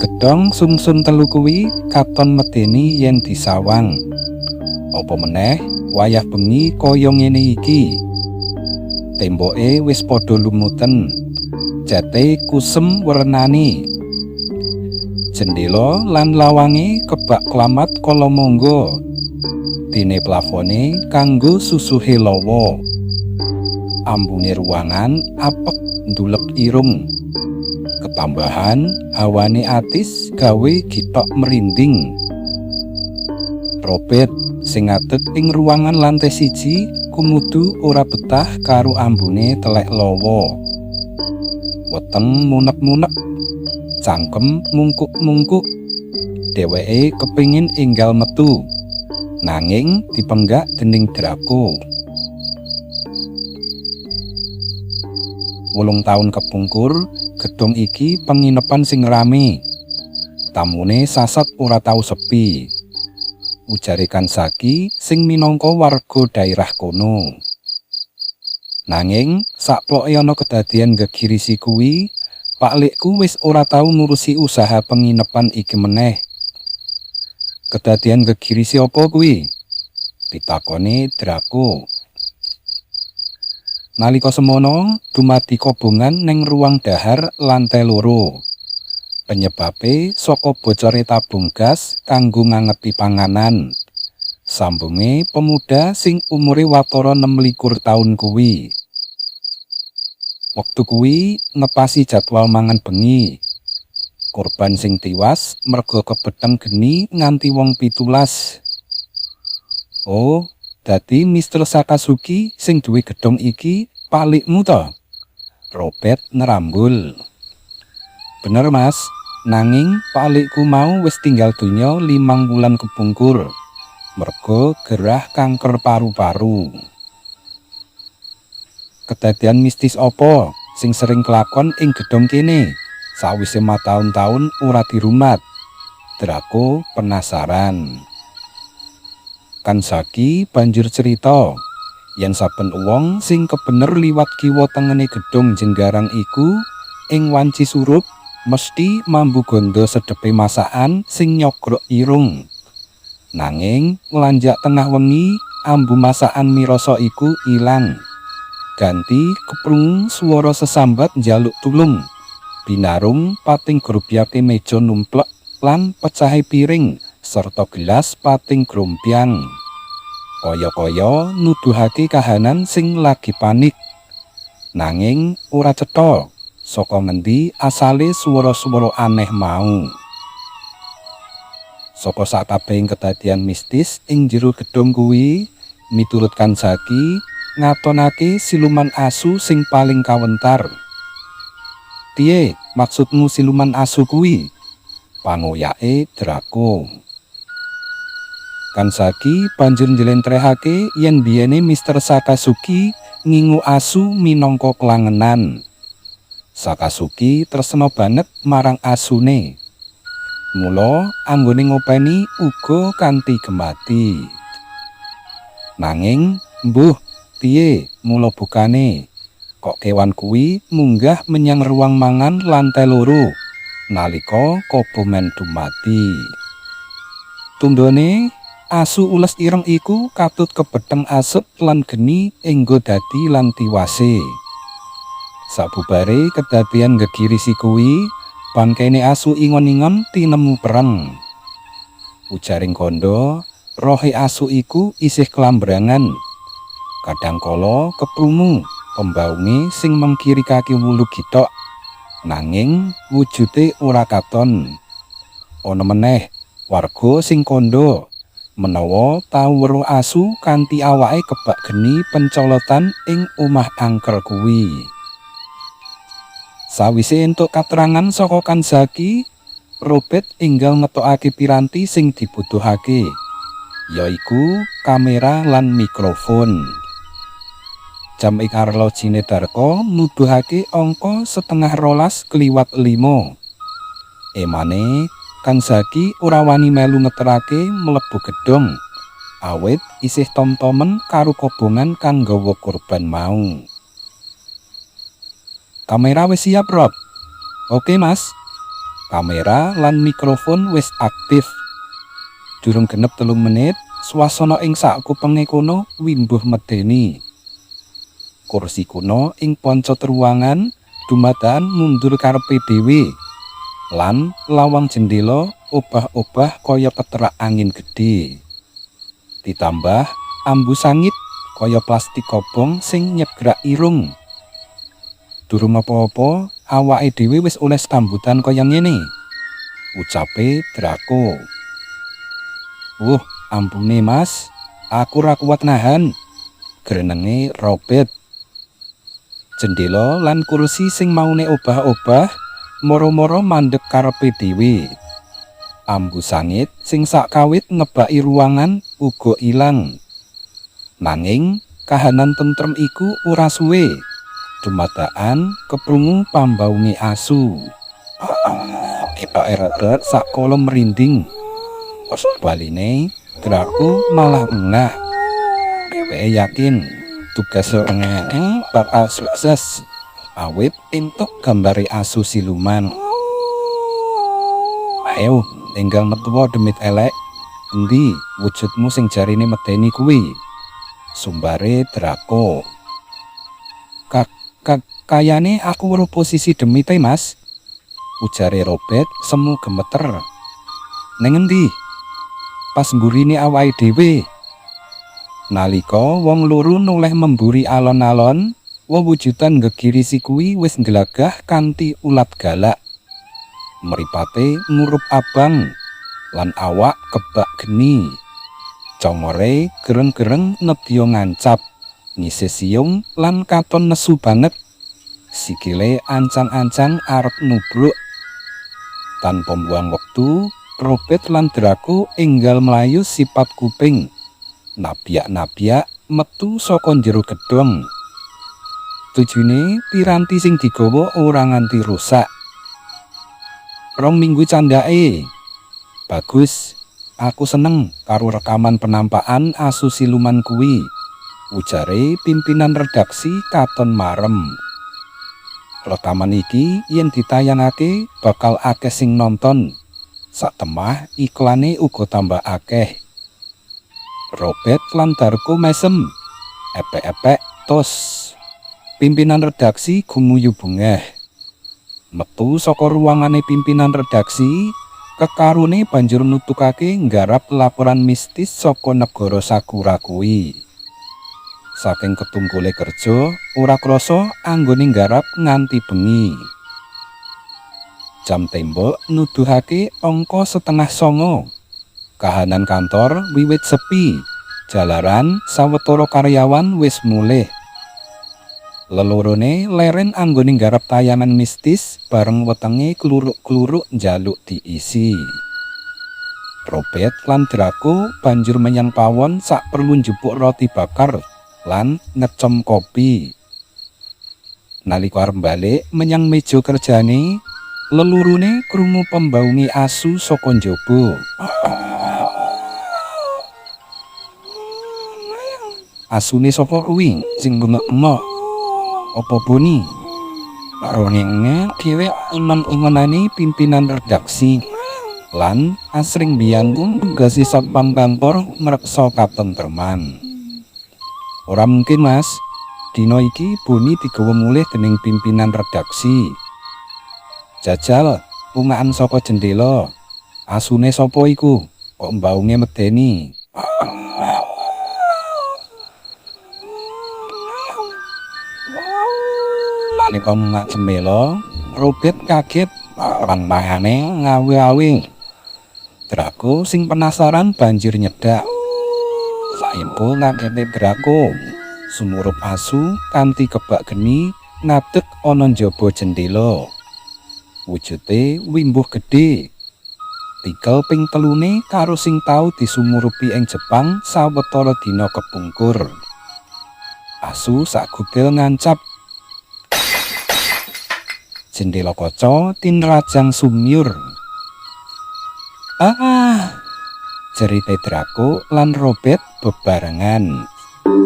Gedhong sungsun telu kuwi katon medeni yen disawang. Apa meneh wayah bengi kaya ngene iki. Temboke wis padha lumuten. Cete kusem wernane. Jendela lan lawange kebak klamat kala mangga. Dene plafone kanggo susuhe lawa. Ambune ruangan apek ndulek irung. Ketambahan hawane atis gawe githok merinding. Robert sing ngadeg ing ruangan lantai siji kumudu ora betah karo ambune telek lawa. Weteng munek-munek, cangkem mungkuk-mungkuk. Dheweke kepingin enggal metu, nanging dipenggak dening Draco. 8 taun kepungkur, gedhong iki penginepan sing rame. Tamune sasat ora tau sepi. Ujare Kansaki sing minangka warga daerah kono. Nanging sakploke ana kedadian gegirisi kuwi, paklikku wis ora tau ngurusi usaha penginepan iki meneh. Kedadian gegirisi apa kuwi? Pitakone Draco. Nalika semono dumadi kobongan ning ruang dahar lantai loro. Penyebabe saka bocore tabung gas kanggo ngangeti panganan. Sambunge pemuda sing umure watara 26 taun kuwi. Wektu kuwi ngepasi jadwal mangan bengi. Korban sing tiwas merga kebeteng geni nganti wong 17. Oh, dadi Mr. Sakazuki sing duwe gedhong iki palikmu to? Robert nerambul. Bener mas, nanging palikku mau wis tinggal donya 5 wulan kepungkur. Merga gerah kanker paru-paru. Kedadian mistis apa sing sering kelakon ing gedhong kene? Sawise mataun-taun ora dirumat. Draco penasaran. Kansaki banjur cerita yen saben wong sing kebener liwat kiwa tengene gedhong jenggarang iku ing wanci surup mesti mambu gondo sedepe masakan sing nyogrok irung. Nanging nglanjak tengah wengi ambu masakan mirasa iku ilang. Ganti keprungu swara sesambat njaluk tulung. Binarung pating grobyake meja numplek lan pecahe piring serta gelas pating grombyang. Kaya-kaya nuduhake kahanan sing lagi panik. Nanging ora cetha saka ngendi asale swara-swara aneh mau. Saka sakabehing kedadian mistis ing jero gedhong kuwi, miturut Kansaki ngatonake siluman asu sing paling kawentar. Piye maksudmu siluman asu kuwi? Pangoyake Draco. Kansaki banjur njlentrehake yen biyene Mr. Sakazuki ngingu asu minangka klangenan. Sakazuki tresna banget marang asune. Mula anggone ngopeni uga kanthi gemati. Nanging mbuh piye mula bukane kok kewan kuwi munggah menyang ruang mangan lantai loro nalika kobongan dumadi. Tundhone asu ules ireng iku katut kebeteng asep lan geni enggo dadi lan tiwase. Sabubare kedadian gegirisi kuwi, bangkene asu ingon-ingon tinemu pereng. Ujaring kandha, rohe asu iku isih klambrangan. Kadangkala keprungu pembaunge sing mengkiri kaki wulu githok, nanging wujude ora katon. Ana meneh warga sing kandha menawa tau weruh asu kanthi awake kebak geni pencolotan ing omah angker kuwi. Sawise entuk katerangan saka Kansaki, Robert enggal ngetokake piranti sing dibutuhake, yaiku kamera lan mikrofon. Jam ing arlojine Darko nuduhake angka 11:30. Emane Kansaki ora wani melu ngeterake mlebu gedhong, awit isih tom-tomen karo kobongan kang nggawa korban mau. Kamera wis siap, Rob. Oke, Mas. Kamera lan mikrofon wis aktif. Durung genep 3 menit, swasana ing sak kupenge kono wimbuh medeni. Kursi kuno ing poncot ruangan dumadakan mundur karepe dhewe. Lan lawang jendela obah-obah kaya keterak angin gedhe. Ditambah ambu sangit kaya plastik kobong sing nyegrak irung. "Durung apa-apa, awake dhewe wis oleh sambutan kaya ngene," ucape Draco. "Wuh, ambune, Mas. Aku ora kuat nahan," grenenge Robert. Jendela lan kursi sing maune obah-obah moro-moro mandek karepe dhewe. Ambu sangit sing sakawit ngebaki ruangan uga ilang. Nanging kahanan tentrem iku ora suwe. Dumadakan keprungu pambaunge asu. Epek sakala merinding. Baline Draco malah engah. Dheweke yakin tugas ngene bakal sukses awit entuk gambare asu siluman. "Ayo, enggal metuwa, demit elek. Endi wujudmu sing jarine medeni kuwi?" sumbare Draco. "Kak, kak, kayane aku weruh posisi demite, Mas," ujare Robert semu gemeter. "Neng endi?" "Pas mburine awake dhewe." Nalika wong loro noleh memburi alon-alon, wewujudan nggegirisi kuwi wis ngglagah kanthi ulat galak. Mripate ngurup abang lan awak kebak geni. Congore gereng-gereng nedya ngancap, ngise siung lan katon nesu banget. Sikile ancang-ancang arep nubruk. Tanpa mbuang wektu, Robert lan Draco enggal mlayu sipat kuping. Nabyak-nabyak metu saka njero gedhong. Tujune piranti sing digawa ora nganti rusak. "2 minggu candhake. Bagus. Aku seneng karo rekaman penampakan asu siluman kuwi," ujare pimpinan redaksi katon marem. "Rekaman iki yen ditayangake bakal akeh sing nonton. Satemah iklane uga tambah akeh." Robert lan Darko mesem. Epek-epek tos. Pimpinan redaksi gumuyu bungeh. Metu saka ruangane pimpinan redaksi, kekarone banjur nutukake nggarap laporan mistis saka negara Sakura kuwi. Saking ketungkule kerja, ora krasa anggone nggarap nganti bengi. Jam tembok nuduhake angka 8.30. Kahanan kantor wiwit sepi, jalaran sawetara karyawan wis mulih. Lelorone leren anggone nggarap tayangan mistis bareng wetenge kluruk-kluruk njaluk diisi. Robert lan Draco banjur menyang pawon sak perlu njupuk roti bakar lan ngecem kopi. Nalika arep balik menyang meja kerjane, lelorone krungu pembaunge asu saka njaba. "Asune sapa kuwi sing bengek-bengok? Apa Boni?" Rongenge dhewe eman-emanane pimpinan redaksi lan asring mbiyantu tugase satpam kantor mreksa katentreman. "Ora mungkin, Mas. Dina iki Boni digawa mulih dening pimpinan redaksi." "Jajal ungaken saka jendela. Asune sapa iku? Kok mbaunge medeni?" Nalika ngungak jendela, Robert kaget lan mahane ngawe-awe. Draco sing penasaran banjur nyedak. Saempul ngakete Draco, sumurup asu kanthi kebak geni ngadeg ana njaba jendela. Wujude wimbuh gedhe. Tikel ping telune karo sing tau disumurupi ing Jepang sawetara dina kepungkur. Asu sagudel ngancap. Jendela kaca tinrajang sumyur. "Ah!" jerite Draco lan Robert bebarengan.